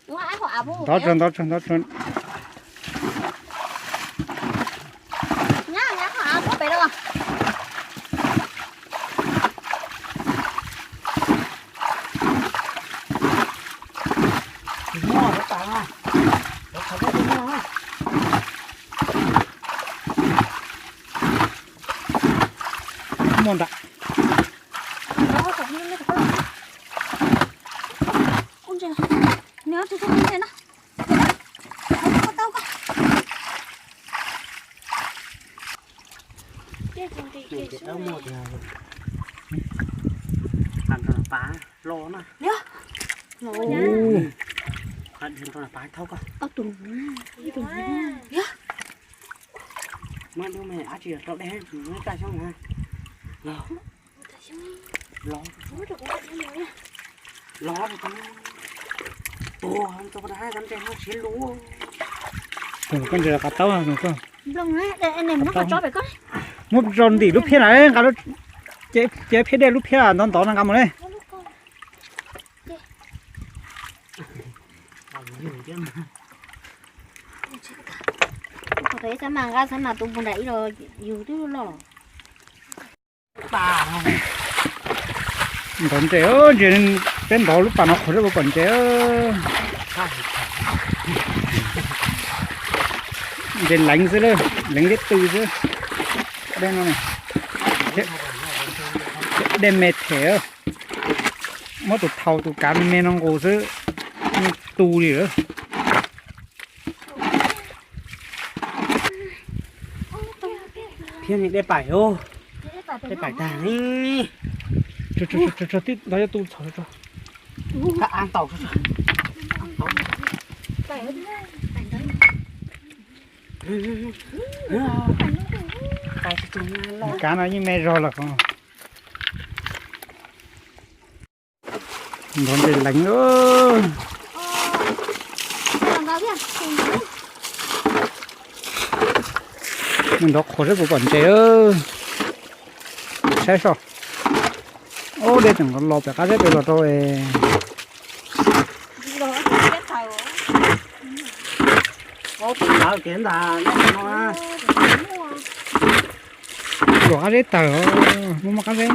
Ntov tso, ntov tso, ntov tso. Muaj ntag. Pav los na. Pav thauj koj. Muab dub me ab tsi rau dej, muab tsa xyoob na. Los, los, los, tuag, tuag, siav lus. Koj ntses qab taub, muab rau ntim lub phiab na, nqa, ces phiab dej lub phiab ntov ntov no nqa mus ne. Xav mas nqa, xav mas tus npus nram ib los yus twb loj. Ntov ntses, ntses, peb ntov lub pas no qhuav zeb puas pom ntses. Ntses leev xwb, leev liab tw xwb. Dej no, dej me them, muab tus thau tus kav me me no nqus xwb, tu li lawm. Thiab dej paim, dej paim tag li. Tib ntov tu txhom tso. Kav no yeej me zog lawm. Ntov ntses leev. Nws ntov qhuav zeb puas pom ntses. Saib soj. Ob dej tseem los pem qab zeb pem los rau. Luam qab zeb tawg, muaj muaj qab zeb.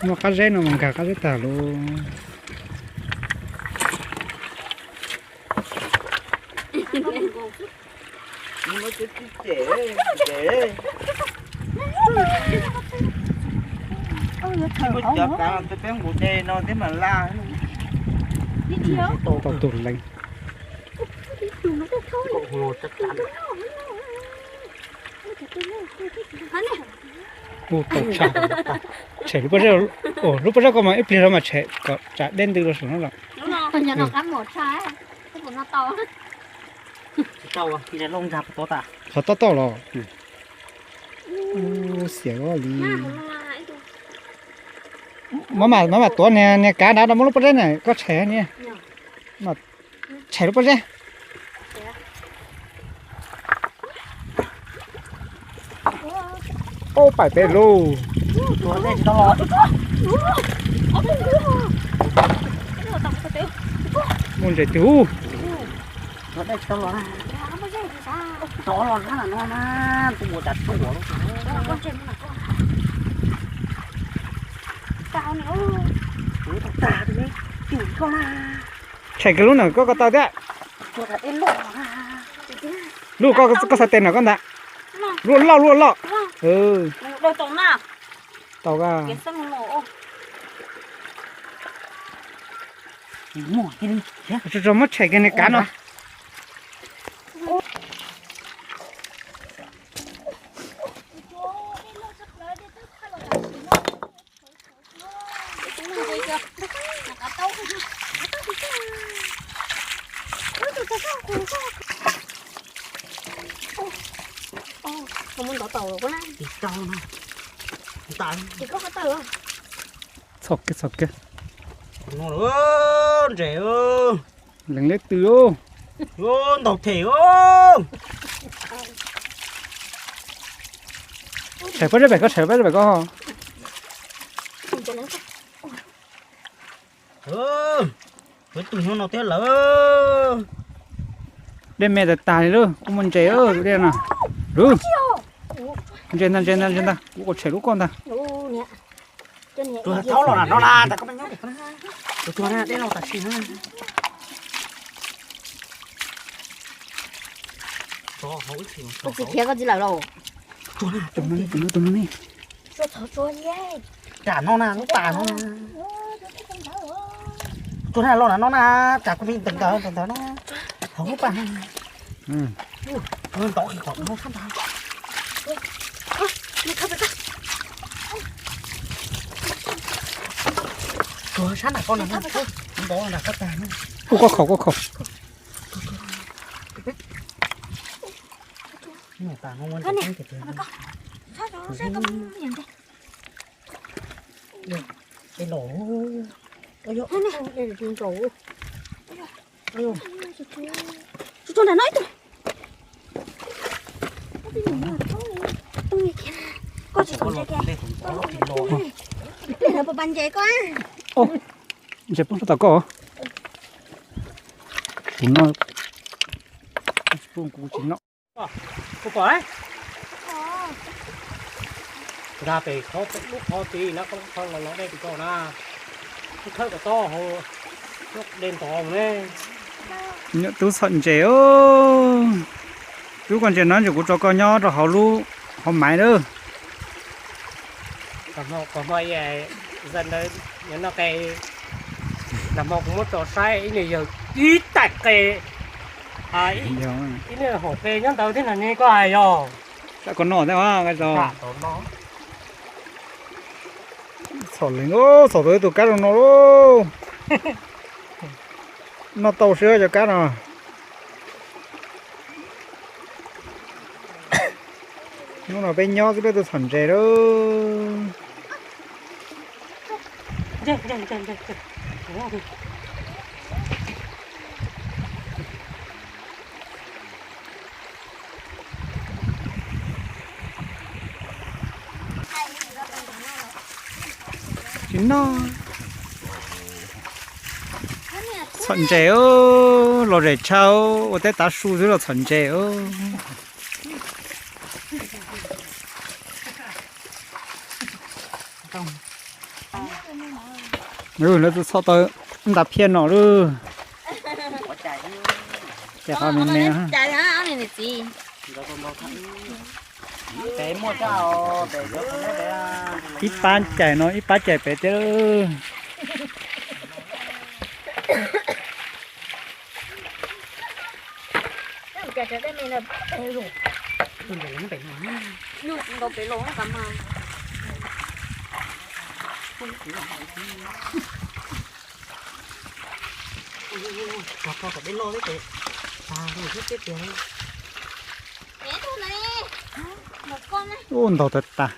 Muaj qab zeb no mas nkag qab zeb tag lauj. Cov kav no peb nqus dej no thiab mas laj. Tau tus leev. Ub, tau tshaj. Tshem lub pob zeb, lub pob zeb ko mas ib pliag rau mas tshem kom tsam dej ntws rau saum no los. Qhov tob tob los. Ub, xiam li. Maj mam tuav niag kav nrad rau muab lub pob zeb na koj tshem ni. Tshem lub pob zeb. Ob paim pem lauj. Muaj ntses twg ub. Tshem kiag lub na koj ko taw thiab. Lub koj, koj xav tes na koj ntag. Lub loj lub loj. Tau. Tso tso muab tshem kiag niag kav no. Txhom kiag, txhom kiag. Ntses. Leej leb tw. Ntaus them. Tshais pob zeb pem ko, tshais pob zeb pem ko. Kuv tus nyob no thiab lawm. Dej me tas tas li lauj, kuv muaj ntses tus dej no. Lub ntses ntag, ntses ntag, ntses ntag, kuv kom tshem lub koj ntag. Tuag thaub los no na, tas koj me nyob, tuag na, dej los tam sim no. Koj tsis khiav koj tsis lawm lauj. Tus no ne, tus no ne. Ram no na, lub pas no na. Tuag na, los na no na, ram kuv me ntawd ntawd ntawd na. Hauv lub pas no. Ntov qis qom no sab nrad. Tuag sab nram koj na, ntov nram koj tag na. Ub, koj khaum, koj khaum. Ntses poob rau tom koj. Kuv no, kuv tsis noj. Dag pem lub qhov tid na, qhov los los dej tim ko na. Lub thawj kom toj hauv, dej ntov ne. Nyuam tub txhom ntses os. Tub koj ntses no, ntses kuv tso koj nyob rau hauv lub hauv maiv lawm. Nag hmo kuv muab tso saib ib niag yawg ib taig qe, ib niag hom qe nyob ntawd thiab no ne, koj hais yog. Koj noj thiab. Txhom leej, txhom tau ib tug kab zoo no lauj. Noj tau siab cov kab no. Hnub no peb nyob xwb peb twb txhom ntses lawm. Tsis noj. Txhom ntses, los zem tshaj, ua teb tav su xwb los txhom ntses. Lawv txhom tau ntas phiaj no lawm. Cais qhov me me. Ib pab cais no, ib pab cais pem thiab. Ub, ntaug tas tas.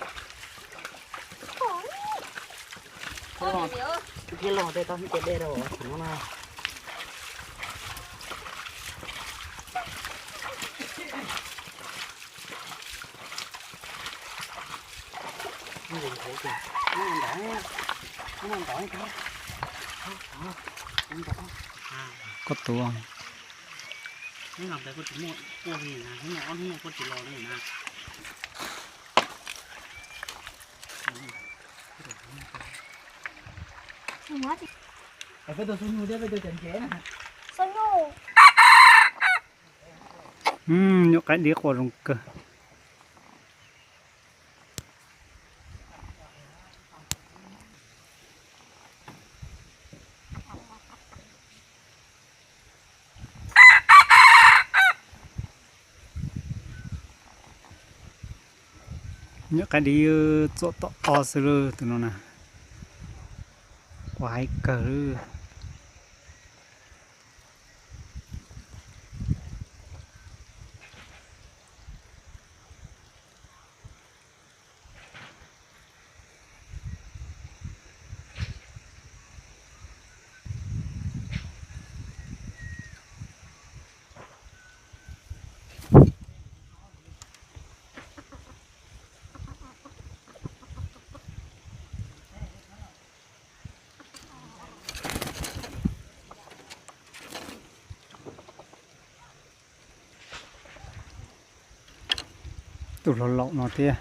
Koj tuav. Nyuam qaib dib qua zoo kawg. Nyuam qaib dib txuam tom qab xwb lawm tus no na. Ua haib kawg lawm. Tus hluas laus no thiab.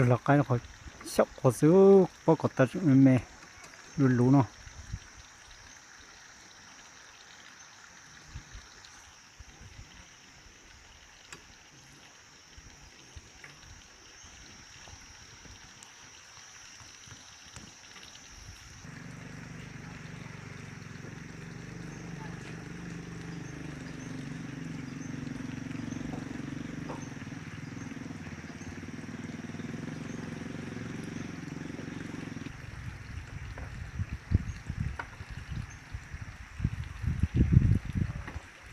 Los qaib no qhov xyaum qhuav xwb, pob kom tag tseem me me, luv luv no.